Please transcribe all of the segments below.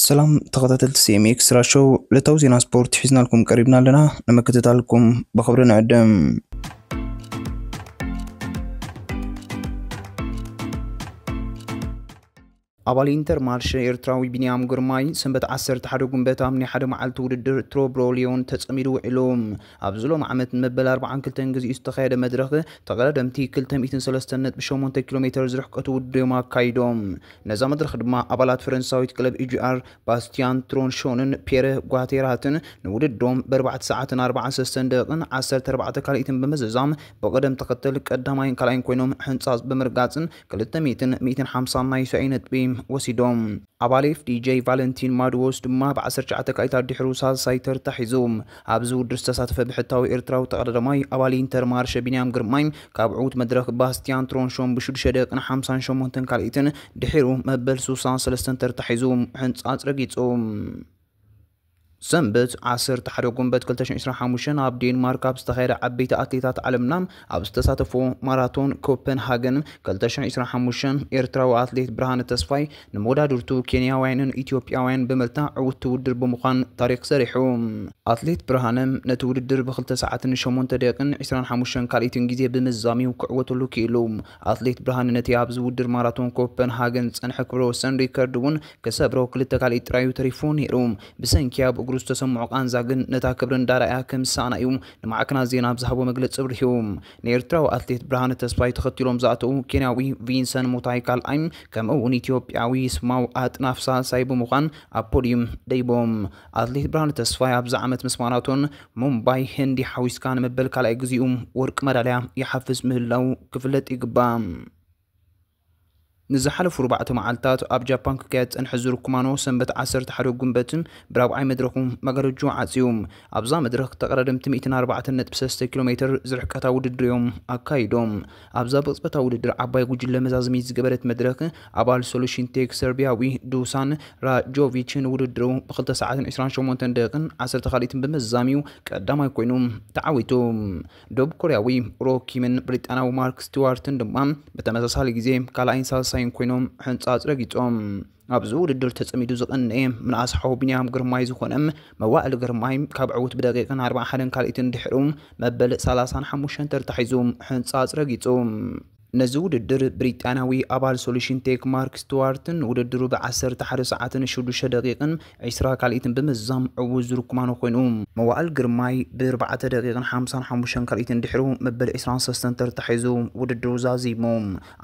ሰላም ተኸታተልቲ C M X Extra Show፣ ዕለታዊ ዜና ስፖርት ሒዝናልኩም ቀሪብና ኣለና። ንምክትታልኩም ብኽብሪ ንዕድም። ኣባል ኢንተርማርሸ ኤርትራዊ ቢንያም ግርማይ ሰንበት ዓሰርተ ሓደ ጉንበት ኣብ ናይ ሓደ መዓልቲ ውድድር ትሮብሮ ሊዮን ተጸሚዱ ውዒሉ። ኣብዚ ሎም ዓመት ንመበል ኣርባዓን ክልተን ግዜኡ ዝተኻየደ መድረኽ ተቐዳደምቲ ክልተ ሚእትን ሰለስተን ነጥቢ ሸሞንተ ኪሎ ሜተር ዝርሕቀቱ ውድድር እዮም ኣካይዶም። ነዛ መድረኽ ድማ ኣባላት ፈረንሳዊት ክለብ ኢጂኣር ባስቲያን ትሮንሾንን ፒየረ ጓቴራትን ንውድድሮም ብኣርባዕተ ሰዓትን ኣርባዓን ሰለስተን ደቂቕን ዓሰርተ ኣርባዕተ ካልኢትን ብምዝዛም ብቕደም ተኸተል ቀዳማይን ካልኣይን ኮይኖም ሕንጻጽ ብምርጋጽን ክልተ ሚእትን ሚእትን ሓምሳን ናይ ሱዒ ነጥቢ ወሲዶም። ኣባል ኤፍ ዲ ጄ ቫለንቲን ማድዎስ ድማ ብዓሰርተ ትሽዓተ ካልኢታት ድሕሩ ሳልሳይ ተርታ ሒዙ። ኣብዚ ውድድር ዝተሳተፈ ብሕታዊ ኤርትራዊ ተቐዳዳማይ ኣባል ኢንተርማርሸ ቢንያም ግርማይ ካብ ዕዉት መድረኽ ባስቲያን ትሮንሾን ብሽዱሽተ ደቂቕን ሓምሳን ሸሞንተን ካልኢትን ድሒሩ መበል ሱሳን ሰለስተን ተርታ ሒዙ ሕንጻጽ ረጊጹ። ሰንበት ዓሰርተ ሓደ ጉንበት ክልተ ሽሕን ዕስራን ሓሙሽተን ኣብ ዴንማርክ ኣብ ዝተኻየደ ዓበይቲ ኣትሌታት ዓለምና ኣብ ዝተሳተፎ ማራቶን ኮፐንሃገን ክልተ ሽሕን ዕስራን ሓሙሽተን ኤርትራዊ ኣትሌት ብርሃነ ተስፋይ ንመወዳድርቱ ኬንያውያንን ኢትዮጵያውያን ብምርታዕ ዕውት ውድድር ብምዃን ታሪኽ ሰሪሑ። ኣትሌት ብርሃነ ነቲ ውድድር ብክልተ ሰዓትን ሸሞንተ ደቂቕን ዕስራን ሓሙሽተን ካልኢትን ግዜ ብምዝዛም እዩ ክዕወተሉ ክኢሉ። ኣትሌት ብርሃነ ነቲ ኣብዚ ውድድር ማራቶን ኮፐንሃገን ዝጸንሐ ክብረ ወሰን ሪከርድ እውን ክሰብሮ ክልተ ካልኢት ጥራይ እዩ ተሪፉ ነይሩ። ብሰንኪ ኣብ እግሩ ዝተሰምዖ ቃንዛ ግን ነታ ክብሪ እንዳረኣያ ከም ዝሰኣና እዩ ንማዕከናት ዜና ኣብ ዝሃቦ መግለጺ ኣብሪሁ። ንኤርትራዊ ኣትሌት ብርሃነ ተስፋይ ተኸቲሎም ዝኣተዉ ኬንያዊ ቪንሰን ሙታይ ካልኣይ፣ ከምኡ እውን ኢትዮጵያዊ ስማው ኣጥናፍ ሳልሳይ ብምዃን ኣብ ፖዲዩም ደይቦም። ኣትሌት ብርሃነ ተስፋይ ኣብዚ ዓመት ምስ ማራቶን ሙምባይ ህንዲ ሓዊስካ ንመበል ካልኣይ ግዜኡ ወርቂ መዳልያ ይሓፍስ ምህላው ክፍለጥ ይግባእ። ንዝሓለፉ ኣርባዕተ መዓልታት ኣብ ጃፓን ክካየድ ዝጸንሐ ዙር ኩማኖ ሰንበት ዓሰርተ ሓደ ጉንበት ብራብዓይ መድረኹ መጋረጅኡ ዓጽዩ። ኣብዛ መድረኽ ተቐዳደምቲ ሚእትን ኣርባዕተን ነጥቢ ሰለስተ ኪሎ ሜተር ዝርሕቀታ ውድድር እዮም ኣካይዶም። ኣብዛ ብቕጽበታዊ ውድድር ዓባይ ጉጅለ መዛዘሚ ዝገበረት መድረኽ ኣባል ሶሉሽን ቴክ ሰርቢያዊ ዱሳን ራጆቪች ንውድድሩ ብክልተ ሰዓትን ዕስራን ሸሞንተን ደቂቕን ዓሰርተ ካልኢትን ብምዝዛም እዩ ቀዳማይ ኮይኑ ተዓዊቱ። ደቡብ ኮርያዊ ሮኪምን ብሪጣንያዊ ማርክ ስቲዋርትን ድማ ብተመሳሳሊ ግዜ ካልኣይን ሳልሳይን ኮይኖም ሕንጻጽ ረጊጾም። ኣብዚ ውድድር ተጸሚዱ ዝቐነየ ምንኣስ ሓው ቢንያም ግርማይ ዝኾነ መዋእል ግርማይ ካብ ዕዉት ብደቂቕን ኣርባዓን ሓደን ካልኢትን ድሕሩ መበል ሰላሳን ሓሙሽተን ተርታ ሒዙ ሕንጻጽ ረጊጹ። ነዚ ውድድር ብሪጣንያዊ ኣባል ሶሉሽን ቴክ ማርክ ስቲዋርትን ውድድሩ ብዓሰርተ ሓደ ሰዓትን ሽዱሽተ ደቂቕን ዕስራ ካልኢትን ብምዝዛም ዕዉት ዙር ኩማኖ ኮይኑ፣ መዋእል ግርማይ ብኣርባዕተ ደቂቕን ሓምሳን ሓሙሽተን ካልኢትን ድሕሩ መበል ዕስራን ሰለስተን ተርታ ሒዙ ውድድሩ ዛዚሙ።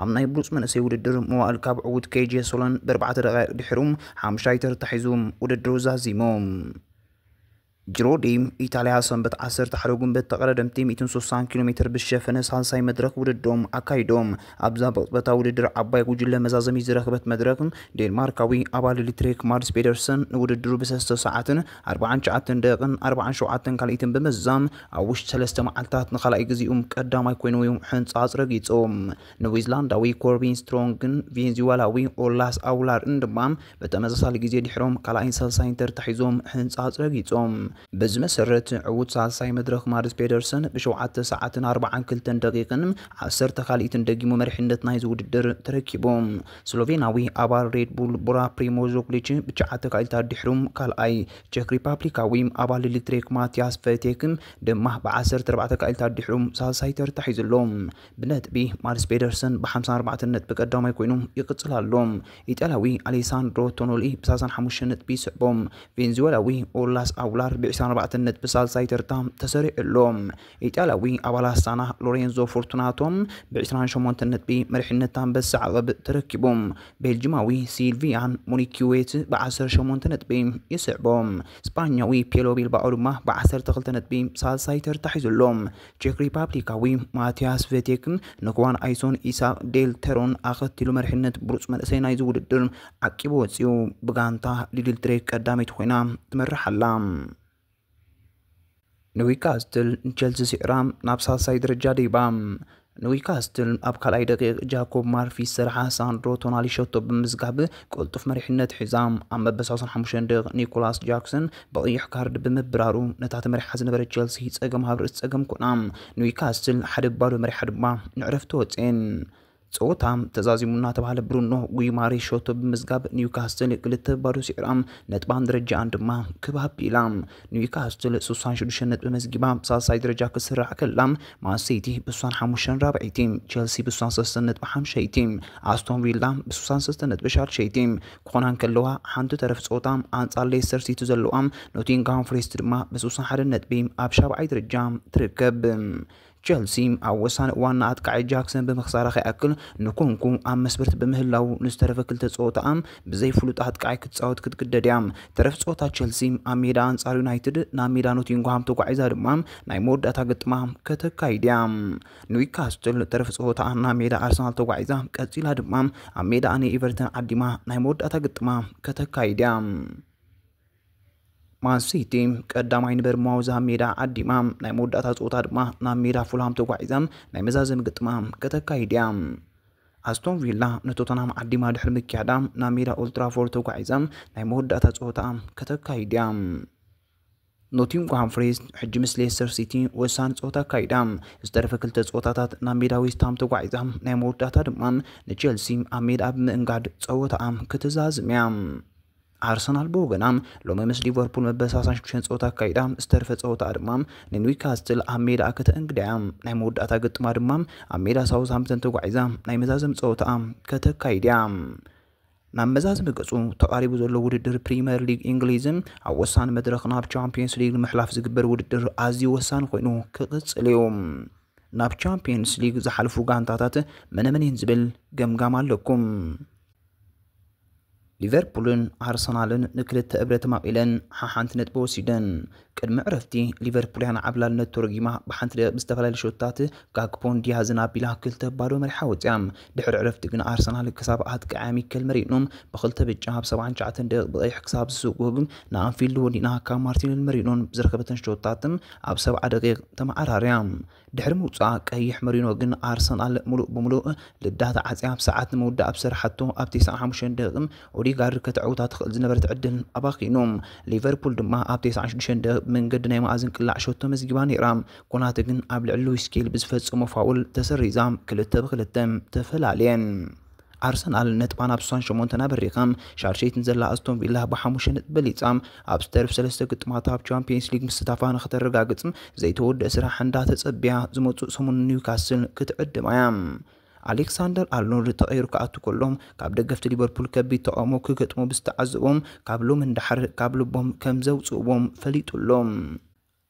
ኣብ ናይ ብሉጽ መንእሰይ ውድድር መዋእል ካብ ዕዉት ኬጄ ሶሎን ብኣርባዕተ ደቂቕ ድሕሩ ሓሙሽታይ ተርታ ሒዙ ውድድሩ ዛዚሙ። ጂሮ ዲ ኢታልያ ሰንበት ዓሰርተ ሓደ ጉንበት ተቐዳደምቲ ሚእትን ስሳን ኪሎ ሜትር ብዝሸፈነ ሳልሳይ መድረኽ ውድድሮም ኣካይዶም። ኣብዛ ብቕጽበታ ውድድር ዓባይ ጉጅለ መዛዘሚ ዝረኽበት መድረኽ ዴንማርካዊ ኣባል ኤሌክትሪክ ማድስ ፔደርሰን ንውድድሩ ብሰለስተ ሰዓትን ኣርባዓን ትሽዓተን ደቂቕን ኣርባዓን ሸውዓተን ካልኢትን ብምዝዛም ኣብ ውሽጢ ሰለስተ መዓልታት ንኻልኣይ ግዜኡ ቀዳማይ ኮይኑ እዩ ሕንጻጽ ረጊጹ። ንዊዝላንዳዊ ኮርቢን ስትሮንግን ቬንዙዌላዊ ኦላስ ኣውላርን ድማ ብተመሳሳሊ ግዜ ድሕሮም ካልኣይን ሳልሳይን ተርታ ሒዞም ሕንጻጽ ረጊጾም። በዚ መሰረት ዕዉት ሳልሳይ መድረኽ ማድስ ፔደርሰን ብሸውዓተ ሰዓትን ኣርባዓን ክልተን ደቂቕን ዓሰርተ ካልኢትን ደጊሙ መሪሕነት ናይዚ ውድድር ተረኪቡ። ስሎቬናዊ ኣባል ሬድ ቡል ቦራ ፕሪሞዝ ሮግሊች ብትሽዓተ ካልኢታት ድሕሩ ካልኣይ፣ ቸክ ሪፓብሊካዊ ኣባል ኤሌክትሪክ ማቲያስ ቨቴክ ድማ ብዓሰርተ ኣርባዕተ ካልኢታት ድሕሩ ሳልሳይ ተርታ ሒዙ ኣሎ። ብነጥቢ ማድስ ፔደርሰን ብሓምሳን ኣርባዕተን ነጥቢ ቀዳማይ ኮይኑ ይቕጽል ኣሎ። ኢጣልያዊ ኣሌሳንድሮ ቶኖሊ ብሰላሳን ሓሙሽተን ነጥቢ ይስዕቦ። ቬንዙዌላዊ ኦላስ ኣውላር ብዕስራን ኣርባዕተን ነጥቢ ሳልሳይ ተርታ ተሰሪዑ ኣሎ። ኢጣልያዊ ኣባል ኣስታና ሎሬንዞ ፎርቱናቶ ብዕስራን ሸሞንተን ነጥቢ መሪሕነት ኣንበሳ ዓቐብ ተረኪቡ። ቤልጅማዊ ሲልቪያን ሞኒኪዌት ብዓሰርተ ሸሞንተ ነጥቢ ይስዕቦ። ስጳኛዊ ፔሎ ቢልባኦ ድማ ብዓሰርተ ክልተ ነጥቢ ሳልሳይ ተርታ ሒዙ ኣሎ። ቼክ ሪፓብሊካዊ ማቲያስ ቬቴክ ንክዋን ኣይሶን ኢሳቅ ዴል ተሮን ኣኸቲሉ መሪሕነት ብሉጽ መንእሰይ ናይዚ ውድድር ዓቂቡ ወጺኡ። ብጋንታ ሊድል ትሬክ ቀዳመይቲ ኮይና ትመርሕ ኣላ። ንዊካስትል ንቸልሲ ስዒራ ናብ ሳልሳይ ደረጃ ደይባ። ንዊካስትል ኣብ ካልኣይ ደቂቕ ጃኮብ ማርፊ ዝሰርሓ ሳንድሮ ቶናሊ ሸቶ ብምዝጋብ ቅልጡፍ መሪሕነት ሒዛ። ኣብ መበል ሰላሳን ሓሙሽተን ደቂቕ ኒኮላስ ጃክሰን ብቐይሕ ካርድ ብምብራሩ ነታ ተመሪሓ ዝነበረት ቸልሲ ጸገም ኣብ ርእሲ ጸገም ኮና። ንዊካስትል ሓደ ባዶ መሪሓ ድማ ንዕረፍቲ ወጽኤን። ጸወታ ተዛዚሙ እናተባህለ ብሩኖ ጉይማሬሽ ሸቶ ብምዝጋብ ኒውካስትል ክልተ ባዶ ስዒራም ነጥባን ደረጃኣን ድማ ክብ ኣቢላ። ኒውካስትል ስሳን ሽዱሽተ ነጥቢ መዝጊባ ሳልሳይ ደረጃ ክትስራዕ ከላ፣ ማንሲቲ ብስሳን ሓሙሽተን ራብዐይቲ፣ ቸልሲ ብስሳን ሰለስተን ነጥቢ ሓምሸይቲ፣ ኣስቶን ቪላ ብስሳን ሰለስተን ነጥቢ ሻድሸይቲ ክኾና እንከለዋ፣ ሓንቲ ተረፍ ጸወታ ኣንጻር ሌስተር ሲቲ ዘለዋ ኖቲንግሃም ፎሬስት ድማ ብስሳን ሓደ ነጥቢ ኣብ ሻብዓይ ደረጃ ትርከብ። ቸልሲ ኣብ ወሳኒ እዋን ንኣጥቃዒ ጃክሰን ብምኽሳራ ከይኣክል ንኩንኩ ኣብ መስበርቲ ብምህላው ንዝተረፈ ክልተ ጸወታኣ ብዘይ ፍሉጥ ኣጥቃዒ ክትጻወት ክትግደድ እያ። ተረፍ ጸወታ ቸልሲ ኣብ ሜዳ ኣንጻር ዩናይትድ ናብ ሜዳ ኖቲንግሃም ተጓዒዛ ድማ ናይ መወዳእታ ግጥማ ከተካይድ እያ። ኒውካስትል ተረፍ ጸወታ ናብ ሜዳ ኣርሰናል ተጓዒዛ ቀጺላ ድማ ኣብ ሜዳ ንኤቨርተን ዓዲማ ናይ መወዳእታ ግጥማ ከተካይድ እያ። ማንሲቲ ቀዳማይ ንበርንማውዝ ኣብ ሜዳ ዓዲማ ናይ መወዳእታ ጸወታ ድማ ናብ ሜዳ ፉልሃም ተጓዒዛ ናይ መዛዘሚ ግጥማ ከተካይድ እያ። ኣስቶን ቪላ ንቶተንሃም ዓዲማ ድሕሪ ምክያዳ ናብ ሜዳ ኦልትራፎርድ ተጓዒዛ ናይ መወዳእታ ጸወታ ከተካይድ እያ። ኖቲንግሃም ፎሬስት ሕጂ ምስ ሌስተር ሲቲ ወሳኒ ጸወታ ኣካይዳ ዝተረፈ ክልተ ጸወታታት ናብ ሜዳ ዌስትሃም ተጓዒዛ ናይ መወዳእታ ድማ ንቸልሲ ኣብ ሜዳ ብምእንጋድ ጸወታኣ ክትዛዝም እያ። ኣርሰናል ብወገና ሎሚ ምስ ሊቨርፑል መበሳሳን ሽዱሽተ ጸወታ ኣካይዳ ዝተረፈ ጸወታ ድማ ንኒውካስትል ኣብ ሜዳ ከተእንግዳ እያ። ናይ መወዳእታ ግጥማ ድማ ኣብ ሜዳ ሳውዝሃምፕተን ተጓዒዛ ናይ መዛዘሚ ጸወታ ከተካይድ እያ። ናብ መዛዘሚ ገጹ ተቓሪቡ ዘሎ ውድድር ፕሪምየር ሊግ እንግሊዝ ኣብ ወሳኒ መድረኽ ናብ ቻምፒየንስ ሊግ ንምሕላፍ ዝግበር ውድድር ኣዝዩ ወሳኒ ኮይኑ ክቕጽል እዩ። ናብ ቻምፒየንስ ሊግ ዝሓልፉ ጋንታታት መነመን እየን ዝብል ገምጋም ኣለኩም? ሊቨርፑልን ኣርሰናልን ንክልተ እብረ ተማቒለን ሓሓንቲ ነጥቢ ወሲደን። ቅድሚ ዕረፍቲ ሊቨርፑልያን ዓብላልነት ተረጊማ ብሓንቲ ደቂቕ ብዝተፈላለዩ ሾታት ጋክፖን ዲያዝን ኣቢላ ክልተ ባዶ መሪሓ ወፅያ። ድሕሪ ዕረፍቲ ግን ኣርሰናል ክሳብ ኣጥቃዓያ ሚከል መሪኖም ብክልተ ብጫ ኣብ ሰብዓን ትሽዓተን ደቂቕ ብቐይሕ ክሳብ ዝስጉግ ንኣንፊልድ ወዲና ካብ ማርቲኔል መሪኖን ብዝረኸበተን ሾታት ኣብ ሰብዓ ደቂቕ ተመዓራርያ። ድሕሪ ምውጻእ ቀይሕ መሪኖ ግን ኣርሰናል ምሉእ ብምሉእ ልዳት ዓጽያ ኣብ ሰዓት ንምውዳእ ኣብ ዝሰርሓቶ ኣብ ተስዓን ሓሙሽተን ደቂቕ ኦዲጋርድ ከተዕውታ ትኽእል ዝነበረት ዕድል ኣባኺኑ። ሊቨርፑል ድማ ኣብ ተስዓን ሽዱሽተን ደቂቕ ብመንገዲ ናይ መኣዝን ቅላዕ ሸቶ መዝጊባ ነይራ። ኮናተ ግን ኣብ ልዕሊ ሉዊስ ስኬሊ ብዝፈጸሞ ፋውል ተሰሪዛ ክልተ ብክልተ ተፈላልየን። ኣርሰናል ነጥባ ናብ ስሳን ሸሞንተን ኣበሪኻ ሻድሸይትን ዘላ ኣስቶን ቪላ ብሓሙሽተ ነጥቢ በሊጻ ኣብ ዝተርፍ ሰለስተ ግጥማት ኣብ ቻምፒየንስ ሊግ ምስታፋ ንክተረጋግጽ ዘይተወደአ ስራሕ እንዳተጸብያ ዝመጽእ ሰሙን ኒውካስል ክትዕድማ እያ። ኣሌክሳንደር ኣርኖልድ ተቐይሩ ክኣቱ ከሎ ካብ ደገፍቲ ሊቨርፑል ከቢድ ተቓውሞ ክገጥሞ ብዝተዓዘቦም ካብ ሎሚ ንደሓር ካብ ልቦም ከም ዘውጽእዎም ፈሊጡ ኣሎ።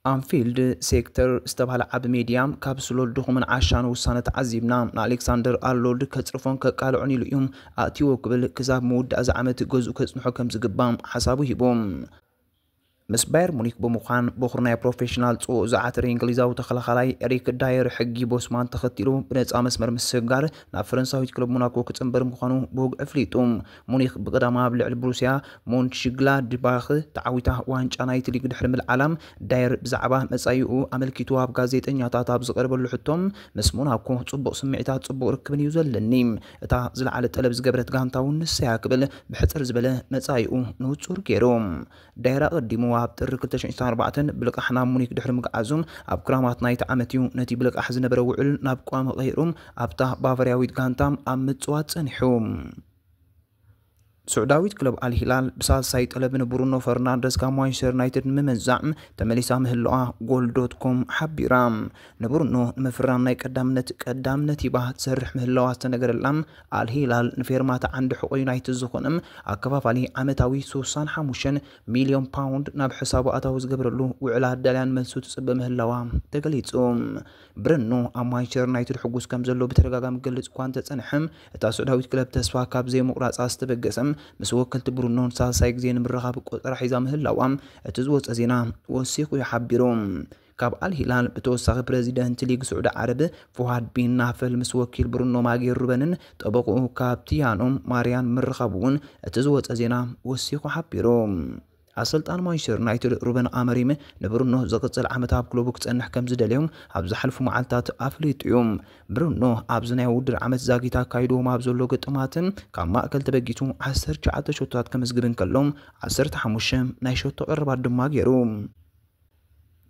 ኣንፊልድ ሴክተር ዝተባህለ ዓቢ ሜድያ ካብ ስሎል ድኹምን ዓሻን ውሳነ ተዓዚብና ንኣሌክሳንደር ኣርኖልድ ከጽርፎን ከቃልዖን ኢሉ እዩ ኣእትይዎ ክብል ክሳብ ምውዳእ እዚ ዓመት ገዝኡ ከጽንሖ ከም ዝግባእ ሓሳቡ ሂቡ። ምስ ባየር ሙኒክ ብምዃን በኹር ናይ ፕሮፌሽናል ጽቡቕ ዝዓተረ እንግሊዛዊ ተኸላኻላይ ኤሪክ ዳየር ሕጊ ቦስማን ተኸቲሉ ብነጻ መስመር ምስግጋር ናብ ፈረንሳዊት ክለብ ሞናኮ ክጽንበር ምዃኑ ብወግዒ ኣፍሊጡ። ሙኒክ ብቐዳማ ኣብ ልዕሊ ብሩስያ ሞንችግላድባኽ ተዓዊታ ዋንጫ ናይቲ ሊግ ድሕሪ ምልዓላ ዳየር ብዛዕባ መጻኢኡ ኣመልኪቱ ኣብ ጋዜጠኛታት ኣብ ዝቐረበሉ ሕቶ፣ ምስ ሞናኮ ጽቡቕ ስምዒታት ጽቡቕ ርክብን እዩ ዘለኒ። እታ ዝለዓለ ጠለብ ዝገበረት ጋንታ እውን ንሳ እያ ክብል ብሕጽር ዝበለ መጻኢኡ ንጹር ገይሩ። ዳየር ኣቐዲሙ ኣብ ጥሪ ክልተ ሽሕን ዕስራን ኣርባዕተን ብልቃሕ ናብ ሙኒክ ድሕሪ ምግዓዙ ኣብ ክራማት ናይቲ ዓመት እዩ ነቲ ብልቃሕ ዝነበረ ውዕል ናብ ቋሚ ቀይሩ ኣብታ ባቫርያዊት ጋንታ ኣብ ምጽዋት ጸኒሑ። ስዑዳዊት ክለብ ኣልሂላል ብሳልሳይ ጠለብ ንብሩኖ ፈርናንደስ ካብ ማንቸስተር ዩናይትድ ንምምንዛዕ ተመሊሳ ምህላዋ ጎል ዶት ኮም ሓቢራ። ንብሩኖ ንምፍራም ናይ ቀዳምነት ቀዳምነት ሂባ ትሰርሕ ምህላዋ ዝተነገረላ ኣልሂላል ንፌርማታ ዓንዲ ሕቆ ዩናይትድ ዝኾነ ኣከፋፋሊ ዓመታዊ ስሳን ሓሙሽተን ሚልዮን ፓውንድ ናብ ሕሳቡ ኣታዊ ዝገበረሉ ውዕል ኣዳልያን መልሱ ትጽበ ምህላዋ ተገሊጹ። ብረኖ ኣብ ማንቸስተር ዩናይትድ ሕጉስ ከም ዘሎ ብተደጋጋሚ ክገልጽ እኳ እንተጸንሐ፣ እታ ስዑዳዊት ክለብ ተስፋ ካብ ዘይምቑራጻ ዝተበገሰ ምስ ወከልቲ ብሩኖ ንሳልሳይ ግዜ ንምርኻብ ቆጸራ ሒዛ ምህላዋ እቲ ዝወጸ ዜና ወሲኹ እዩ ሓቢሩ። ካብ ኣል ሂላል ብተወሳኺ ፕረዚደንት ሊግ ስዑዲ ዓረብ ፉሃድ ቢን ናፈል ምስ ወኪል ብሩኖ ማጌር ሩበንን ጠበቕኡ ካብ ቲያኖ ማርያን ምርኻቡ እውን እቲ ዝወጸ ዜና ወሲኹ ሓቢሩ። ኣሰልጣን ማንቸስተር ዩናይትድ ሩበን ኣመሪም ንብሩኖ ዝቕጽል ዓመት ኣብ ክለቡ ክጸንሕ ከም ዝደለዮም ኣብ ዝሓልፉ መዓልታት ኣፍሊጡ እዩ። ብሩኖ ኣብዚ ናይ ውድድር ዓመት ዛጊት ኣካይድዎም ኣብ ዘሎ ግጥማትን ካብ ማእከል ተበጊሱ ዓሰርተ ትሽዓተ ሸቶታት ከመዝግብ እንከሎ ዓሰርተ ሓሙሽተ ናይ ሸቶ ቀረባት ድማ ገይሩ።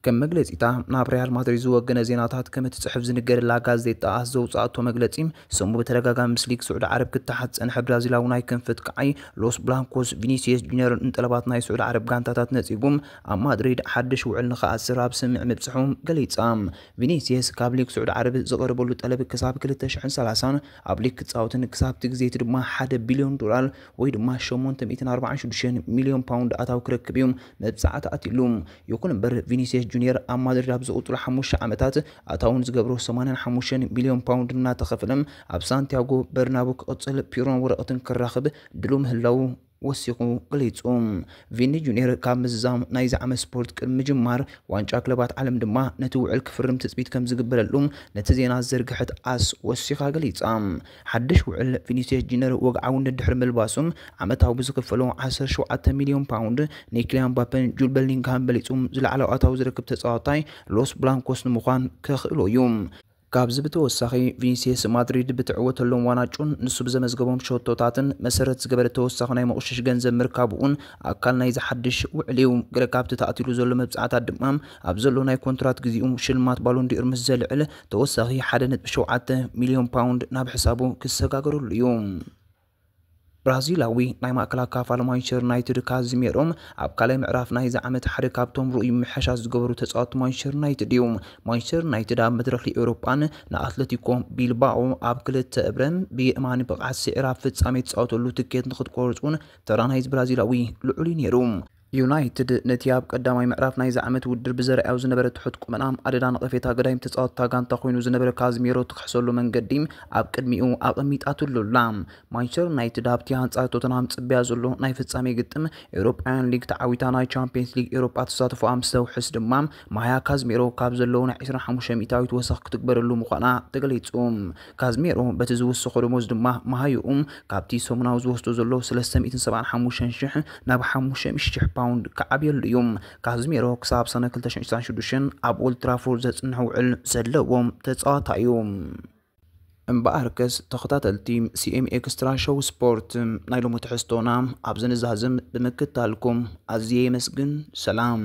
ከም መግለጺታ ናብ ሪያል ማድሪድ ዝወገነ ዜናታት ከም እትጽሕፍ ዝንገረላ ጋዜጣ ኣስ ዘውጻእቶ መግለጺ፣ ሰሙ ብተደጋጋሚ ምስ ሊግ ስዑዲ ዓረብ ክተሓዝ ዝጸንሐ ብራዚላዊ ናይ ክንፊ ኣጥቃዓይ ሎስ ብላንኮስ ቪኒሲየስ ጁኒየር ንጠለባት ናይ ስዑዲ ዓረብ ጋንታታት ነጺጉም ኣብ ማድሪድ ሓድሽ ውዕል ንኽኣስር ኣብ ስምምዕ ምብጽሑ ገሊጻ። ቪኒሲየስ ካብ ሊግ ስዑዲ ዓረብ ዝቐረበሉ ጠለብ ክሳብ ክልተ ሽሕን ሰላሳን ኣብ ሊግ ክጻወትን ክሳብ እቲ ግዜ እቲ ድማ ሓደ ቢልዮን ዶላር ወይ ድማ ሸሞንተ ሚእትን ኣርባዓን ሽዱሽተን ሚልዮን ፓውንድ ኣታዊ ክረክብ እዩ መብጻዕቲ ኣትሉ። ይኹን እምበር ቪኒሲየስ ጁኒየር ኣብ ማድሪድ ኣብ ዝቕጽሉ ሓሙሽተ ዓመታት ኣታውን ዝገብሮ ሰማንያን ሓሙሽተን ሚልዮን ፓውንድ እናተኸፍለ ኣብ ሳንቲያጎ በርናቡ ክቕጽል ፒሮን ወረቐትን ክራኽብ ድሉ ምህላው ወሲኹ ገሊጹ። ቪኒ ጁኒየር ካብ ምዝዛም ናይዚ ዓመት ስፖርት ቅድሚ ምጅማር ዋንጫ ክለባት ዓለም ድማ ነቲ ውዕል ክፍርም ትጽቢት ከም ዝግበረሉ ነቲ ዜና ዝዘርግሐት ኣስ ወሲኻ ገሊጻ። ሓድሽ ውዕል ቪኒሲየስ ጁኒየር ወግዓውነት ድሕሪ ምልባሱ ዓመታዊ ብዝኽፈሎ ዓሰርተ ሸውዓተ ሚልዮን ፓውንድ ንኪልያን ምባፔን ጁድ ቤሊንግሃምን በሊጹ ዝለዓለ ኣታዊ ዝረክብ ተጻዋታይ ሎስ ብላንኮስ ንምዃን ከኽእሎ እዩ። ካብዚ ብተወሳኺ ቪኒሲየስ ማድሪድ ብትዕወተሎም ዋንጫን ንሱ ብዘመዝገቦም ሸቶታትን መሰረት ዝገበረ ተወሳኺ ናይ መቑሽሽ ገንዘብ ምርካቡ እውን ኣካል ናይዚ ሓድሽ ውዕል እዩ። ገለ ካብቲ ተኣትሉ ዘሎ መብጻዕታት ድማ ኣብ ዘሎ ናይ ኮንትራት ግዜኡ ሽልማት ባሎን ዲ'ኦር ምስ ዘልዕል ተወሳኺ ሓደ ነጥቢ ሸውዓተ ሚልዮን ፓውንድ ናብ ሕሳቡ ክሰጋገረሉ እዩ። ብራዚላዊ ናይ ማእከል ኣካፋሊ ማንቸስተር ዩናይትድ ካዚሜሮ ኣብ ካልኣይ ምዕራፍ ናይዚ ዓመት ሓደ ካብቶም ርኡይ ምሕሻት ዝገበሩ ተጻወትቲ ማንቸስተር ዩናይትድ እዩ። ማንቸስተር ዩናይትድ ኣብ መድረኽ ኤውሮጳን ንኣትለቲኮ ቢልባኦ ኣብ ክልተ እብረ ብየማኒ ብቕዓት ስዒራ ኣብ ፍጻሜ ትጻወተሉ ትኬት ንክትቆርጹን ተራ ናይዚ ብራዚላዊ ልዑል እዩ ነይሩ። ዩናይትድ ነቲ ኣብ ቀዳማይ ምዕራፍ ናይዚ ዓመት ውድድር ብዘርኣዮ ዝነበረ ትሑት ቁመና ኣደዳ ነቐፌታ ገዳይም ተጻወትታ ጋንታ ኮይኑ ዝነበረ ካዝሜሮ ትክሕሰሉ መንገዲ ኣብ ቅድሚኡ ኣቐሚጣትሉ ኣላ። ማንቸስተር ዩናይትድ ኣብቲ ኣንጻር ቶተንሃም ጽብያ ዘሎ ናይ ፍጻሜ ግጥም ኤውሮጳውያን ሊግ ተዓዊታ ናይ ቻምፒየንስ ሊግ ኤውሮጳ ተሳትፎኣ ምስ ተውሕስ ድማ ማያ ካዝሜሮ ካብ ዘለዎ ናይ ዕስራን ሓሙሽተን ሚእታዊት ወሰኽ ክትግበረሉ ምዃና ተገሊጹ። ካዝሜሮ በቲ ዝውስኾ ደሞዝ ድማ ማሃይኡ ካብቲ ሰሙናዊ ዝወስዶ ዘሎ ሰለስተ ሚእትን ሰብዓን ሓሙሽተን ሽሕ ናብ ሓሙሽተ ሚእቲ ሽሕ ፓውንድ ክዓብየሉ እዩ። ካዝሜሮ ክሳብ ሰነ ክልተ ሽሕን ዕስራን ሽዱሽተን ኣብ ኦልድ ትራፎርድ ዘጽንሕ ውዕል ዘለዎ ተጻዋታይ እዩ። እምበኣርከስ ተኸታተልቲ ሲኤም ኤክስትራ ሾው ስፖርት፣ ናይ ሎሚ ትሕዝቶና ኣብዚ ንዛዝም። ብምክታልኩም ኣዝየ የመስግን። ሰላም።